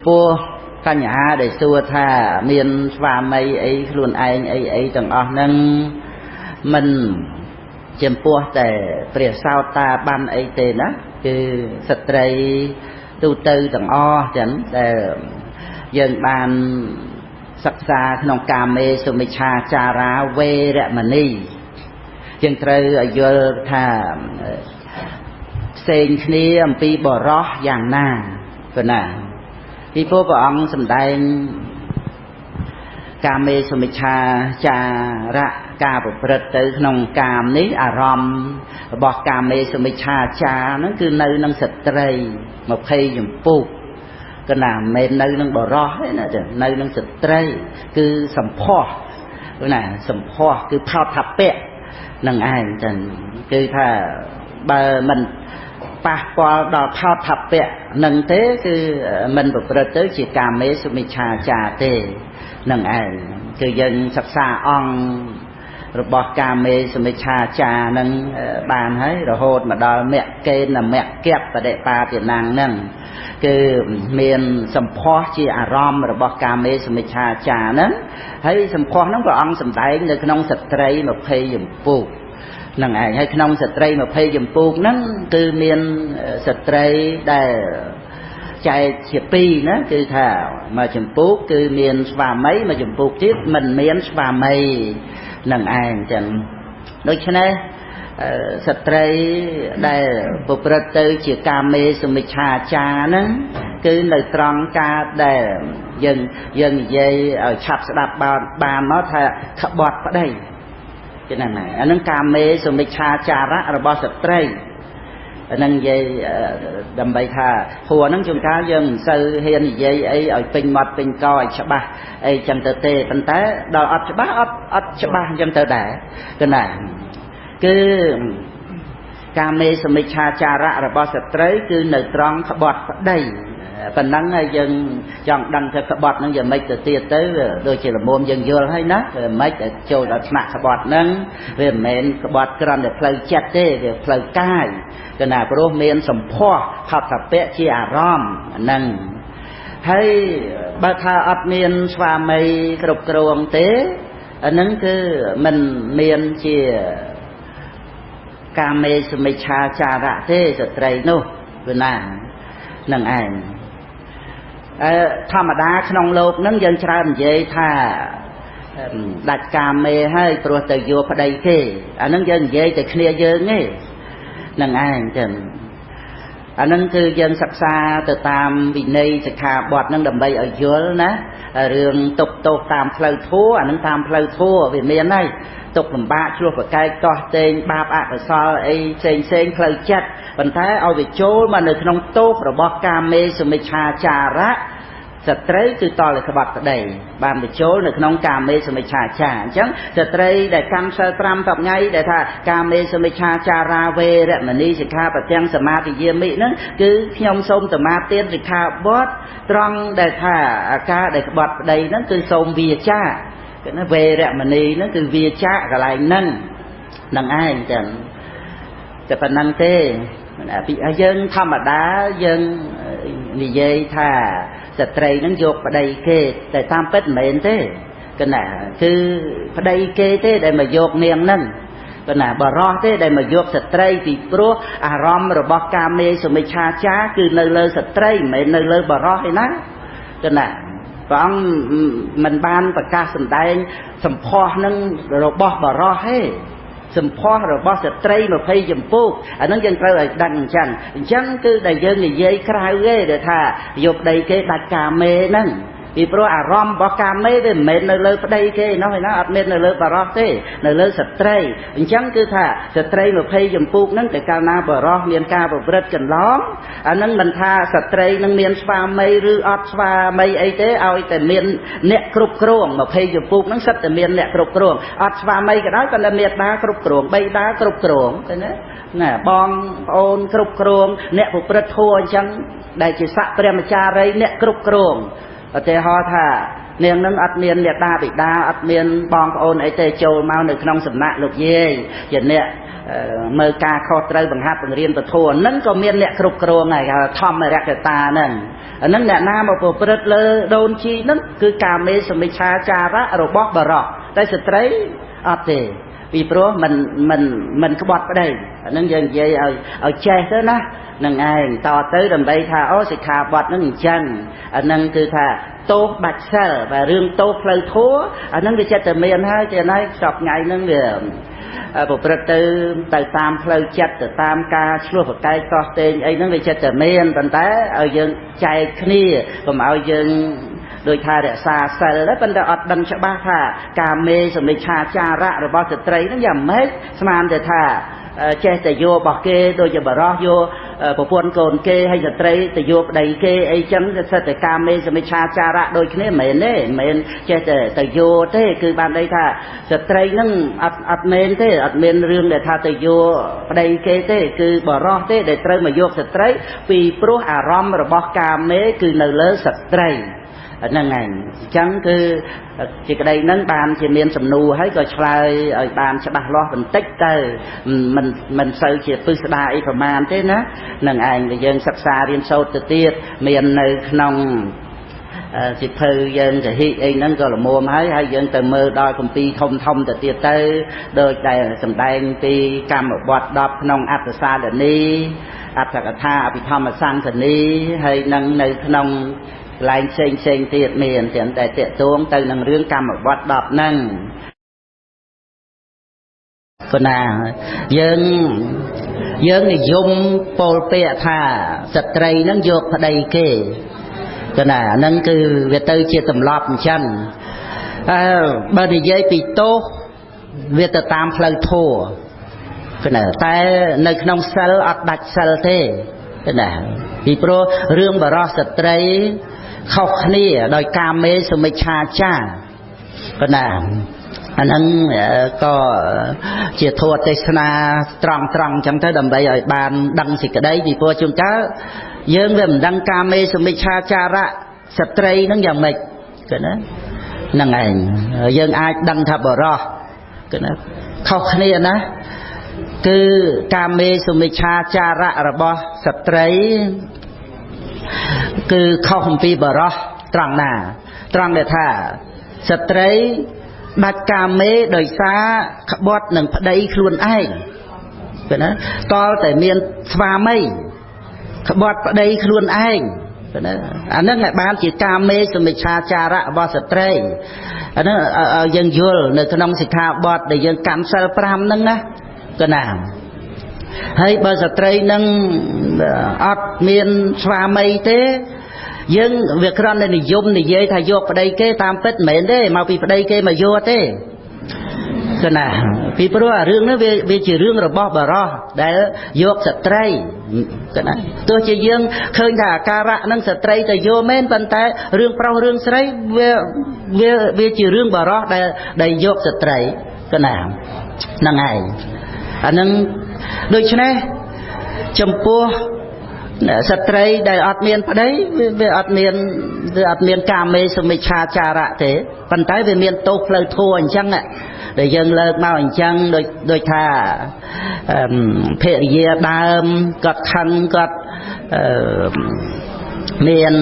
ពោះបញ្ហាដែលសួរថាមានស្វាមីអីខ្លួនឯងអីអីទាំងអស់ហ្នឹងមិនចំពោះតែព្រះសោតាបានអីទេណាគឺស្ត្រីទូទៅទាំងអស់ចឹងដែលយើងបានសិក្សាក្នុងកាមេសុមិច្ឆាចារាវេរមណីយើងត្រូវឲ្យយល់ថាផ្សេងគ្នាអំពីបរោះយ៉ាងណាប៉ុណ្ណាពីព្រោះព្រះអង្គសម្ដែងកាមេសុមិច្ឆាចារៈការប្រព្រឹត្តទៅក្នុងកាមនេះអារម្មណ៍របស់កាមេសុមិច្ឆាចារហ្នឹងគឺនៅនឹងស្ត្រី20ចម្ពោះកណាមិនមែននៅនឹងបរោះទេណានៅនឹងស្ត្រីគឺសម្ផស្សណាសម្ផស្សគឺផោថពៈនឹងឯងចឹងគឺថាបើមិនប៉ះពាល់ដល់ផោថពៈនឹងទេគឺមិនប្រព្រឹត្តទៅជាកាមេសុមិច្ឆាចារទេនឹងឯងគឺយើងសិក្សាអង្គរបស់កាមេសុមិច្ឆាចារនឹងបានហើយរហូតមកដល់មគ្គេនមគ្គបដិបាទនាងនឹងគឺមានសម្ផស្សជាអារម្មណ៍របស់កាមេសុមិច្ឆាចារហ្នឹងហើយសម្ផស្សហ្នឹងព្រះអង្គសម្ដែងនៅក្នុងស្ត្រី20ចម្ពោះនឹងឯងហើយក្នុងស្ត្រី20ចម្ពោះហ្នឹងគឺមានស្ត្រីដែលចែកជាពីរណាគឺថាមួយចម្ពោះគឺមានស្វាមីមួយចម្ពោះទៀតមិនមានស្វាមីនឹងឯងចឹងដូច្នេះស្ត្រីដែលប្រព្រឹត្តទៅជាកាមេសុមិច្ឆាចារហ្នឹងគឺនៅត្រង់ការដែលយើងនិយាយឲ្យឆាប់ស្ដាប់បានមកថាក្បត់ប្តីចឹងហ្នឹងអាហ្នឹងកាមេសុមិច្ឆាចារៈរបស់ស្ត្រីអាហ្នឹងនិយាយដើម្បីថាព្រោះហ្នឹងជួនកាលយើងមិនសូវហ៊ាននិយាយអីឲ្យពេញមាត់ពេញកឲ្យច្បាស់អីចឹងទៅទេប៉ុន្តែដល់អត់ច្បាស់អត់ច្បាស់ចឹងទៅដែរគឺណាគឺកាមេសុមិច្ឆាចារៈរបស់ស្ត្រីគឺនៅត្រង់ក្បត់ប្តីប៉ុណ្ណឹងហើយយើងចង់ដឹងថាក្បត់ហ្នឹងយ៉ាងម៉េចទៅទៀតទៅដូចជាល្មមយើងយល់ហើយណាមិនម៉េចចូលដល់ថ្នាក់ក្បត់ហ្នឹងវាមិនមែនក្បត់គ្រាន់តែផ្លូវចិត្តទេវាផ្លូវកាយកណាព្រោះមានសម្ផស្សផោថពៈជាអារម្មណ៍ហ្នឹងហើយបើថាអត់មានស្វាមីគ្រប់គ្រងទេអាហ្នឹងគឺមិនមានជាកាមេសុមិច្ឆាចារៈទេស្ត្រីនោះវាណានឹងឯងធម្មតាក្នុងលោកហ្នឹងយើងច្រើននិយាយថាដាច់កាមេហើយព្រោះទៅយកប្តីគេអាហ្នឹងយើងនិយាយតែគ្នាយើងទេនឹងឯងចឹងអាហ្នឹងគឺយើងសិក្សាទៅតាមវិន័យសិក្ខាបទហ្នឹងដើម្បីឲ្យយល់ណារឿងទុកទោសតាមផ្លូវធម៌អាហ្នឹងតាមផ្លូវធម៌វាមានហើយទុកលំបាកឆ្លោះប្រកែកកោះតេងបាបអកុសលអីផ្សេងផ្សេងផ្លូវចិត្តប៉ុន្តែឲ្យវាចូលមកនៅក្នុងទោសរបស់កាមេសុមិច្ឆាចារៈស្ត្រីគឺតលក្បត់ប្តីបានបញ្ចូលនៅក្នុងកាមេសុមិច្ឆាចារអញ្ចឹងស្ត្រីដែលកម្មសិល5 10ថ្ងៃដែលថាកាមេសុមិច្ឆាចារាវេរមណីសិក្ខាបទាំងសមាទិយាមិហ្នឹងគឺខ្ញុំសូមសមាទានសិក្ខាបទត្រង់ដែលថាអាការដែលក្បត់ប្តីហ្នឹងគឺសូមវាចាគឺណាវេរមណីហ្នឹងគឺវាចាកន្លែងហ្នឹងនឹងឯងចឹងតែប៉ុណ្ណឹងទេពីយើងធម្មតាយើងនិយាយថាស្ត្រីនឹងយកប្តីគេតែតាមពិតមិនមែនទេកណាគឺប្តីគេទេដែលមកយកនាងហ្នឹងកណាបរោះទេដែលមកយកស្ត្រីពីព្រោះអារម្មណ៍របស់កាមេសុមិច្ឆាចារគឺនៅលើស្ត្រីមិនមែននៅលើបរោះទេណាកណាព្រះអង្គមិនបានប្រកាសសម្ដែងសម្ផស្សនឹងរបស់បរោះទេសម្ផស្សរបស់ស្ត្រី20ចម្ពោះអាហ្នឹងយើងត្រូវឲ្យដឹងអញ្ចឹងអញ្ចឹងគឺដែលយើងនិយាយក្រៅទេដែលថាយកប្តីគេដាច់កាមេហ្នឹងពីព្រោះអារម្មណ៍របស់កាមេវាមិនមែននៅលើប្តីគេនោះឯណាអត់មាននៅលើបរោះទេនៅលើស្ត្រីអញ្ចឹងគឺថាស្ត្រី20ចម្ពោះហ្នឹងតែកាលណាបរោះមានការប្រព្រឹត្តកន្លងអាហ្នឹងមិនថាស្ត្រីនឹងមានស្វាមីឬអត់ស្វាមីអីទេឲ្យតែមានអ្នកគ្រប់គ្រង20ចម្ពោះហ្នឹងសិតតែមានអ្នកគ្រប់គ្រងអត់ស្វាមីក៏ដោយប៉ុន្តែមេដាគ្រប់គ្រងបៃតាគ្រប់គ្រងឃើញទេណាបងប្អូនគ្រប់គ្រងអ្នកប្រព្រឹត្តធម៌អញ្ចឹងដែលជាស័កព្រះមចារីអ្នកគ្រប់គ្រងឧទាហរណ៍ថានាងនឹងអត់មានមេដាបិតាអត់មានបងប្អូនអីទេចូលមកនៅក្នុងសំណាក់លោកយាយជាអ្នក មើលការខុសត្រូវបង្ហាត់បង្រៀនពធហ្នឹងក៏មានអ្នកគ្រប់គ្រងហើយហៅធម្មរកតាហ្នឹងអាហ្នឹងអ្នកណាមកប្រព្រឹត្តលើដូនជីហ្នឹងគឺកាមេសមិច្ឆាចារៈរបស់បរោះតែស្ត្រីអត់ទេពីព្រោះមិនមិនមិនក្បត់ប្តីអាហ្នឹងយើងនិយាយឲ្យចេះទៅណានឹងឯងតទៅដើម្បីថាអូសិក្ខាបទហ្នឹងអញ្ចឹងអាហ្នឹងគឺថាទោសបាច់សិលបើរឿងទោសផ្លូវធัวអាហ្នឹងវាចិត្តតែមានហើយទេណាសពថ្ងៃហ្នឹងវាប្រព្រឹត្តទៅតាមផ្លូវចិត្តទៅតាមការឆ្លោះប្រកែកតោះតេងអីហ្នឹងវាចិត្តតែមានប៉ុន្តែឲ្យយើងចែកគ្នាកុំឲ្យយើងដូចថារក្សាសិលប៉ុន្តែអត់ដឹងច្បាស់ថាកាមេសមិច្ឆាចារៈរបស់ស្ត្រីហ្នឹងយ៉ាងម៉េចស្មានតែថាចេះតែយករបស់គេដូចជាបរោះយកប្រពន្ធកូនគេហើយស្ត្រីទៅយកប្តីគេអីចឹងសិតតែកាមេសមិច្ឆាចារៈដូចគ្នាមិនមែនទេមិនមែនចេះតែទៅយកទេគឺបានន័យថាស្ត្រីហ្នឹងអត់មែនទេអត់មានរឿងដែលថាទៅយកប្តីគេទេគឺបរោះទេដែលត្រូវមកយកស្ត្រីពីព្រោះអារម្មណ៍របស់កាមេគឺនៅលើស្ត្រីហ្នឹងឯងអញ្ចឹងគឺជាក្តីហ្នឹងបានជាមានសំណួរហើយក៏ឆ្លើយឲ្យបានច្បាស់លាស់បន្តិចទៅមិនសូវជាពិស្ដារអីប្រមាណទេណានឹងឯងដែលយើងសិក្សារៀនសូត្រទៅទៀតមាននៅក្នុងសិភៅយើងកហិអីហ្នឹងក៏ល្មមហើយហើយយើងទៅមើលដល់គម្ពីរធំធំទៅទៀតទៅដោយតែសម្ដែងពីកម្មបត្តិ10ក្នុងអត្តសាលនីអត្ថកថាអភិធម្មសង្ឃនីហើយនឹងនៅក្នុងកន្លែងផ្សេងផ្សេងទៀតមានទាំងតែតេតួងទៅនឹងរឿងកម្មបត្តិ10ហ្នឹងគណាយើងនិយមពោលពាក្យថាស្ត្រីហ្នឹងយកប្តីគេគណាហ្នឹងគឺវាទៅជាទម្លាប់អញ្ចឹងបើនិយាយពីទោសវាទៅតាមផ្លូវធម៌គណាតែនៅក្នុងសិលអត់ដាច់សិលទេគណាពីព្រោះរឿងបរោះស្ត្រីខុសគ្នាដោយកាមេសមិច្ឆាចារកណាអាហ្នឹងក៏ជាធម៌ទេសនាត្រង់ត្រង់អញ្ចឹងទៅដើម្បីឲ្យបានដឹងសេចក្តីពីព្រោះជួនកាលយើងវាមិនដឹងកាមេសមិច្ឆាចារៈស្ត្រីហ្នឹងយ៉ាងម៉េចកណាហ្នឹងឯងយើងអាចដឹងថាបរោះកណាខុសគ្នាណាគឺកាមេសមិច្ឆាចារៈរបស់ស្ត្រីគឺខុសអំពីបរោះត្រង់ណាត្រង់ដែលថាស្ត្រីដាច់កាមេដោយសារក្បត់នឹងប្តីខ្លួនឯងឃើញណាតលតែមានស្វាមីក្បត់ប្តីខ្លួនឯងឃើញណាអាហ្នឹងឯបានជាកាមេសមិច្ឆាចារៈរបស់ស្ត្រីអាហ្នឹងយើងយល់នៅក្នុងសិក្ខាបទដែលយើងកាន់សិល5ហ្នឹងណាកណាហើយបើស្ត្រីនឹងអត់មានស្វាមីទេយើងវាគ្រាន់តែនិយមនិយាយថាយកប្តីគេតាមពិតមិនមែនទេមកពីប្តីគេមកយកទេគណាពីព្រោះអារឿងនេះវាជារឿងរបស់បរោះដែលយកស្ត្រីគណាទោះជាយើងឃើញថាអាការៈនឹងស្ត្រីទៅយកមែនប៉ុន្តែរឿងប្រុសរឿងស្រីវាជារឿងបរោះដែលយកស្ត្រីគណាហ្នឹងឯងអានឹងដូច្នេះចំពោះស្ត្រីដែលអត់មានប្តីវាអត់មានកាមេសមិច្ឆាចារៈទេប៉ុន្តែវាមានទោសផ្លូវធម៌អញ្ចឹងដែលយើងលើកមកអញ្ចឹងដូចថាភរិយាដើមគាត់ខឹងគាត់មាន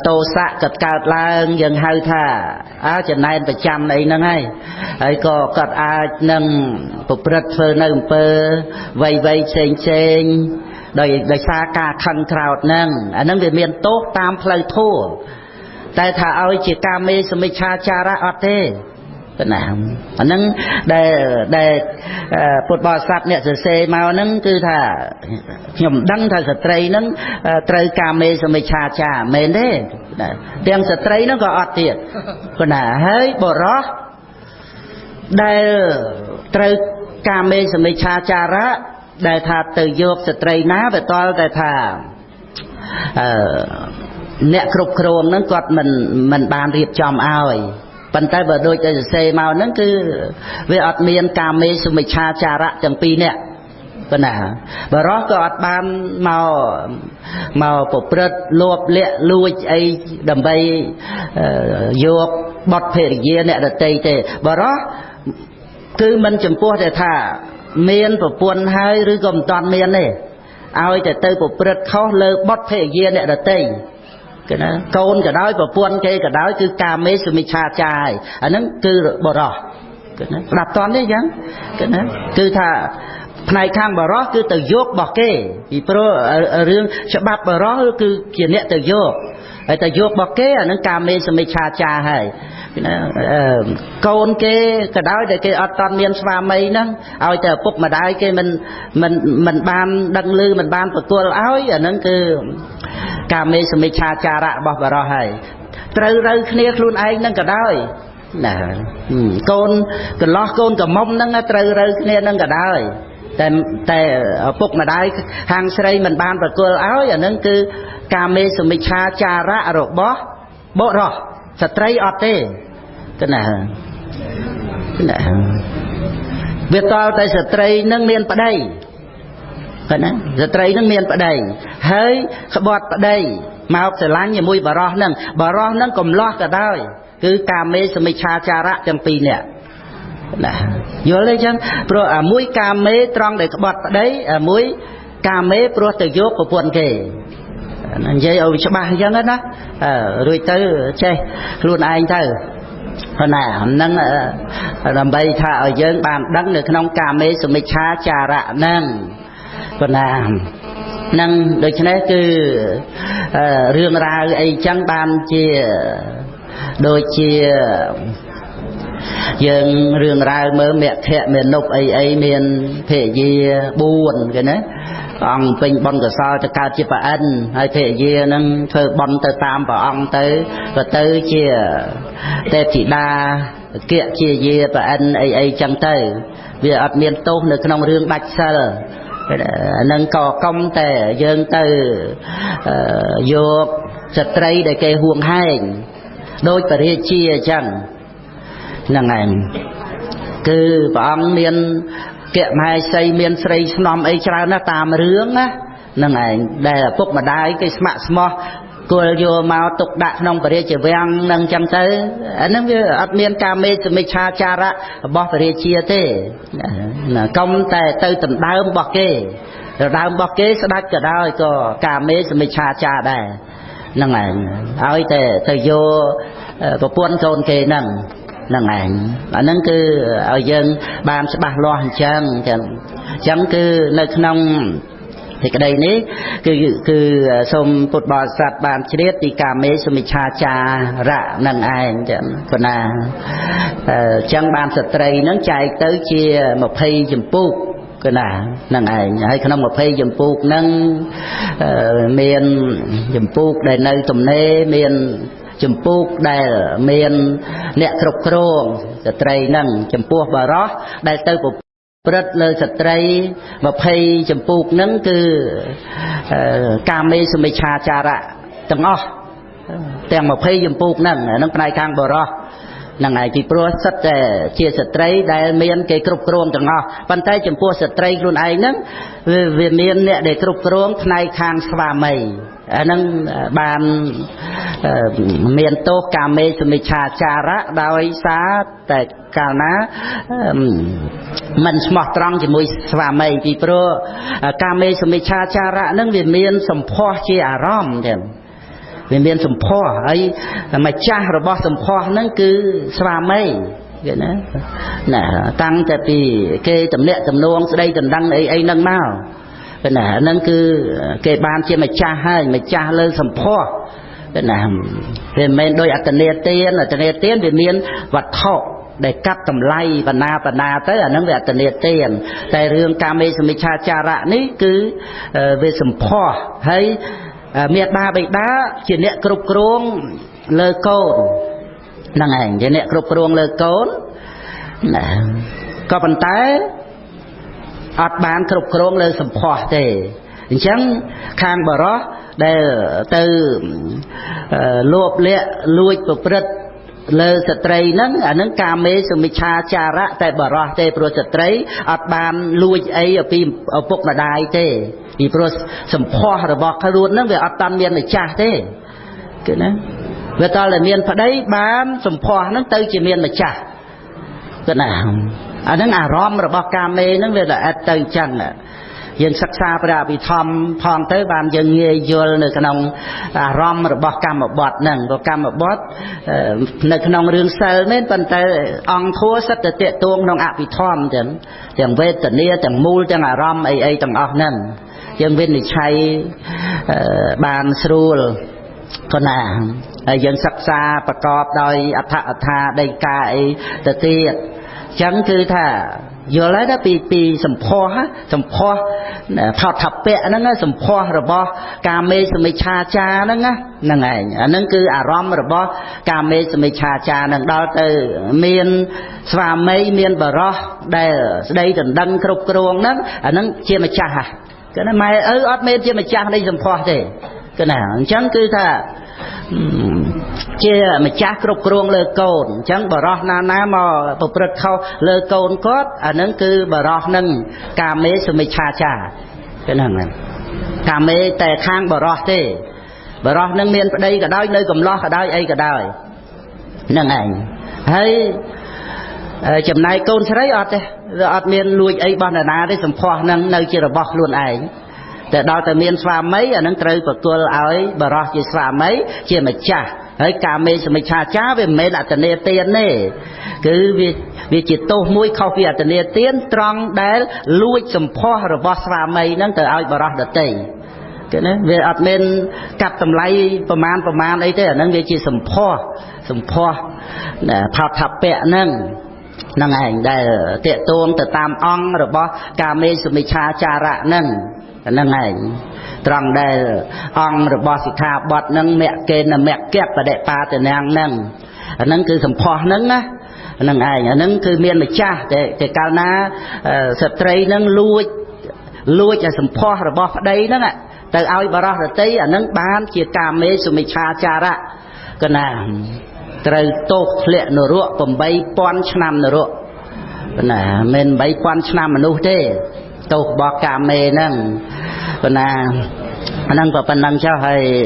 តោសៈគាត់កើតឡើងយើងហៅថាចំណែនប្រចាំអីហ្នឹងហើយហើយក៏គាត់អាចនឹងប្រព្រឹត្តធ្វើនៅអំពើវៃវៃផ្សេងផ្សេងដោយសារការខឹងក្រោធហ្នឹងអាហ្នឹងវាមានទោសតាមផ្លូវធម៌តែថាឲ្យជាកាមេសមិច្ឆាចារៈអត់ទេណាអាហ្នឹងដែលពុទ្ធបរិស័ទអ្នកសរសេរមកហ្នឹងគឺថាខ្ញុំដឹងថាស្ត្រីហ្នឹងត្រូវកាមេសមិច្ឆាចារមែនទេទាំងស្ត្រីហ្នឹងក៏អត់ទៀតណាហើយបុរសដែលត្រូវកាមេសមិច្ឆាចារៈដែលថាទៅយកស្ត្រីណាវាតល់តែថាអ្នកគ្រប់គ្រងហ្នឹងគាត់មិនបានរៀបចំឲ្យប៉ុន្តែបើដូចតែសរសេរមកហ្នឹងគឺវាអត់មានកាមេសមិច្ឆាចារៈទាំងពីរនាក់ប៉ុណ្ណាបរោះក៏អត់បានមកប្រព្រឹត្តលោភលាក់លួចអីដើម្បីយកបុត្រភរិយាអ្នកដទៃទេបរោះគឺមិនចំពោះតែថា មានប្រពន្ធហើយឬក៏មិនតាន់មានទេឲ្យតែទៅប្រព្រឹត្តខុសលើបុត្រភរិយាអ្នកដទៃគេណាកូនក៏ដោយប្រពន្ធគេក៏ដោយគឺកាមេសមិច្ឆាចារហើយអាហ្នឹងគឺបរោះគេណាស្ដាប់តន់ទេអញ្ចឹងគេណាគឺថាផ្នែកខាងបរោះគឺទៅយករបស់គេពីព្រោះរឿងច្បាប់បរោះគឺជាអ្នកទៅយកហើយទៅយករបស់គេអាហ្នឹងកាមេសមិច្ឆាចារហើយណាកូនគេក៏ដោយដែលគេអត់តន់មានស្វាមីហ្នឹងឲ្យតែឪពុកម្ដាយគេមិនមិនមិនបានដឹងឮមិនបានប្រគល់ឲ្យអាហ្នឹងគឺកាមេសមិច្ឆាចារៈរបស់បរោះហើយត្រូវរូវគ្នាខ្លួនឯងហ្នឹងក៏ដោយណាកូនកន្លោះកូនក្រមុំហ្នឹងត្រូវរូវគ្នាហ្នឹងក៏ដោយតែតែឪពុកម្ដាយខាងស្រីមិនបានប្រគល់ឲ្យអាហ្នឹងគឺកាមេសមិច្ឆាចារៈរបស់បុរសស្ត្រីអត់ទេកណាណាវាតល់តែស្ត្រីនឹងមានប្តីកណាស្ត្រីនឹងមានប្តីហើយក្បត់ប្តីមកស្រឡាញ់ជាមួយបរោះនឹងបរោះនឹងកំលោះក៏ដោយគឺកាមេសមិច្ឆាចារៈទាំងពីរនាក់ណាយល់ទេចឹងព្រោះអាមួយកាមេត្រង់ដែលក្បត់ប្តីអាមួយកាមេព្រោះទៅយកប្រពន្ធគេនិយាយឲ្យច្បាស់អញ្ចឹងណារួចទៅចេះខ្លួនឯងទៅប៉ុន្តែហ្នឹងដើម្បីថាឲ្យយើងបានដឹងនៅក្នុងកាមេសមិច្ឆាចារៈហ្នឹងប៉ុន្តែនឹងដូច្នេះគឺរឿងរ៉ាវអីចឹងបានជាដូចជាយើងរឿងរ៉ាវមើលមគ្គមេនុបអីអីមានភរិយា4គេណាព្រះអង្គពេញបុណ្យកុសលទៅកើតជាប្រអិនហើយភរិយានឹងធ្វើបុណ្យទៅតាមព្រះអង្គទៅក៏ទៅជាទេពធីតាគៈជាយាប្រអិនអីអីចឹងទៅវាអត់មានទោសនៅក្នុងរឿងដាច់សិលហ្នឹងក៏កុំតែយើងទៅយកស្ត្រីដែលគេហួងហែងដោយព្រះរាជាអញ្ចឹងហ្នឹងឯងគឺព្រះអង្គមានគមហេសីមានស្រីស្នំអីច្រើនណាស់តាមរឿងណាហ្នឹងឯងដែលឪពុកម្ដាយគេស្ម័គ្រស្មោះគល់យកមកទុកដាក់ក្នុងព្រះរាជវាំងហ្នឹងចឹងទៅអាហ្នឹងវាអត់មានកាមេសមិច្ឆាចារៈរបស់ព្រះរាជាទេណាកុំតែទៅដណ្ដើមរបស់គេដណ្ដើមរបស់គេស្ដាច់ក៏ដោយក៏កាមេសមិច្ឆាចារដែរហ្នឹងឯងឲ្យតែទៅយកប្រពន្ធកូនគេហ្នឹងហ្នឹងឯងអាហ្នឹងគឺឲ្យយើងបានច្បាស់លាស់អញ្ចឹងចឹងអញ្ចឹងគឺនៅក្នុងសេចក្តីនេះគឺគឺសូមពុទ្ធបរិស័ទបានជ្រាបពីកាមេសមិច្ឆាចារៈនឹងឯងចឹងប៉ុណ្ណាអញ្ចឹងបានស្ត្រីនឹងចែកទៅជា20ចម្ពោះកណាហ្នឹងឯងហើយក្នុង20ចម្ពោះហ្នឹងមានចម្ពោះដែលនៅទំនេរមានចម្ពោះដែលមានអ្នកគ្រប់គ្រងស្ត្រីហ្នឹងចំពោះបរោះដែលទៅប្រព្រឹត្តលើស្ត្រី20ចម្ពោះហ្នឹងគឺកាមេសមិច្ឆាចារៈទាំងអស់ទាំង20ចម្ពោះហ្នឹងហ្នឹងផ្នែកខាងបរោះហ្នឹងឯងពីព្រោះសិតតែជាស្ត្រីដែលមានគេគ្រប់គ្រងទាំងអស់ប៉ុន្តែចំពោះស្ត្រីខ្លួនឯងហ្នឹងវាមានអ្នកដែលគ្រប់គ្រងផ្នែកខាងស្វាមីអាហ្នឹងបានមានទោសកាមេសមិច្ឆាចារៈដោយសារតែកាលណាមិនស្មោះត្រង់ជាមួយស្វាមីពីព្រោះកាមេសមិច្ឆាចារៈហ្នឹងវាមានសម្ផស្សជាអារម្មណ៍ចឹងវាមានសម្ផស្សហើយម្ចាស់របស់សម្ផស្សហ្នឹងគឺស្វាមីគេណាណាតាំងតែពីគេតំណាក់តំណងស្ដីដណ្ដឹងអីអីហ្នឹងមកណាហ្នឹងគឺគេបានជាម្ចាស់ហើយម្ចាស់លើសម្ផស្សណាវាមិនមែនដោយអត្តនេទានអត្តនេទានវាមានវត្ថុដែលកាត់តម្លៃបណ្ណាបណ្ណាទៅអាហ្នឹងវាអត្តនេទានតែរឿងកាមេសមិច្ឆាចារៈនេះគឺវាសម្ផស្សហើយមេដាបិតាជាអ្នកគ្រប់គ្រងលើកូនហ្នឹងឯងជាអ្នកគ្រប់គ្រងលើកូនណាក៏ប៉ុន្តែអត់បានគ្រប់គ្រងលើសម្ផស្សទេអញ្ចឹងខាងបរោះដែលទៅលោភលាក់លួចប្រព្រឹត្តលើស្ត្រីហ្នឹងអាហ្នឹងកាមេសមិច្ឆាចារៈតែបរោះទេព្រោះស្ត្រីអត់បានលួចអីពីឪពុកម្ដាយទេពីព្រោះសម្ផស្សរបស់ខ្លួនហ្នឹងវាអត់តាន់មានម្ចាស់ទេគឺណាវាតតែមានប្តីបានសម្ផស្សហ្នឹងទៅជាមានម្ចាស់គឺណា អាហ្នឹងអារម្មណ៍របស់កាមេហ្នឹងវាល្អិតទៅអញ្ចឹងយើងសិក្សាព្រះអភិធម្មផងទៅបានយើងងាយយល់នៅក្នុងអារម្មណ៍របស់កម្មបត្តិហ្នឹងព្រោះកម្មបត្តិនៅក្នុងរឿងសិលមែនប៉ុន្តែអង្គធัวសិតតែតេតួងក្នុងអភិធម្មទាំងវេទនាទាំងមូលទាំងអារម្មណ៍អីអីទាំងអស់ហ្នឹងយើងវិនិច្ឆ័យបានស្រួលក៏ណាហើយយើងសិក្សាប្រកបដោយអដ្ឋអថាដីកាអីទៅទៀតអញ្ចឹងគឺថាយល់ហើយណាពីសម្ផស្សសម្ផស្សផោថពៈហ្នឹងសម្ផស្សរបស់កាមេសមិច្ឆាចារហ្នឹងហ្នឹងឯងអាហ្នឹងគឺអារម្មណ៍របស់កាមេសមិច្ឆាចារហ្នឹងដល់ទៅមានស្វាមីមានបរោះដែលស្ដីដណ្ដឹងគ្រប់គ្រងហ្នឹងអាហ្នឹងជាម្ចាស់គឺណាម៉ែឪអត់មានជាម្ចាស់នៃសម្ផស្សទេគឺណាអញ្ចឹងគឺថាជាម្ចាស់គ្រប់គ្រងលើកូនអញ្ចឹងបរោះណាណាមកប្រព្រឹត្តខុសលើកូនគាត់អានឹងគឺបរោះនឹងកាមេសមិច្ឆាចារគឺហ្នឹងកាមេតែខាងបរោះទេបរោះនឹងមានប្តីក៏ដោយនៅកំឡោះក៏ដោយអីក៏ដោយហ្នឹងឯងហើយចំណែកកូនស្រីអត់ទេវាអត់មានលួចអីរបស់នរណាទេសម្ផស្សនឹងនៅជារបស់ខ្លួនឯងតែដល់តែមានស្វាមីអានឹងត្រូវប្រគល់ឲ្យបរោះជាស្វាមីជាម្ចាស់ហើយកាមេសមិច្ឆាចារវាមិនមែនអត្តនេទានទេគឺវាជាទោសមួយខុសពីអត្តនេទានត្រង់ដែលលួចសម្ផស្សរបស់ស្វាមីហ្នឹងទៅឲ្យបរោះដទៃគេណាវាអត់មានកាត់តម្លៃប្រមាណអីទេអាហ្នឹងវាជាសម្ផស្សសម្ផស្សផោថពៈហ្នឹងហ្នឹងឯងដែលតេតួងទៅតាមអង្គរបស់កាមេសមិច្ឆាចារៈហ្នឹងហ្នឹងឯងត្រង់ដែលអង្គរបស់សិក្ខាបទហ្នឹងមគ្គេនមគ្គបដិបាតនាងហ្នឹងអាហ្នឹងគឺសម្ផស្សហ្នឹងណាហ្នឹងឯងអាហ្នឹងគឺមានម្ចាស់តែកាលណាស្ត្រីហ្នឹងលួចឲ្យសម្ផស្សរបស់ប្តីហ្នឹងទៅឲ្យបរោះដទៃអាហ្នឹងបានជាកាមេសមិច្ឆាចារៈកណាត្រូវទោសធ្លាក់នរក8000ឆ្នាំនរកណាមិន8000ឆ្នាំមនុស្សទេទោសរបស់កាមេហ្នឹងប៉ុណ្ណាអាហ្នឹងក៏ប៉ុណ្ណឹងចុះហើយ។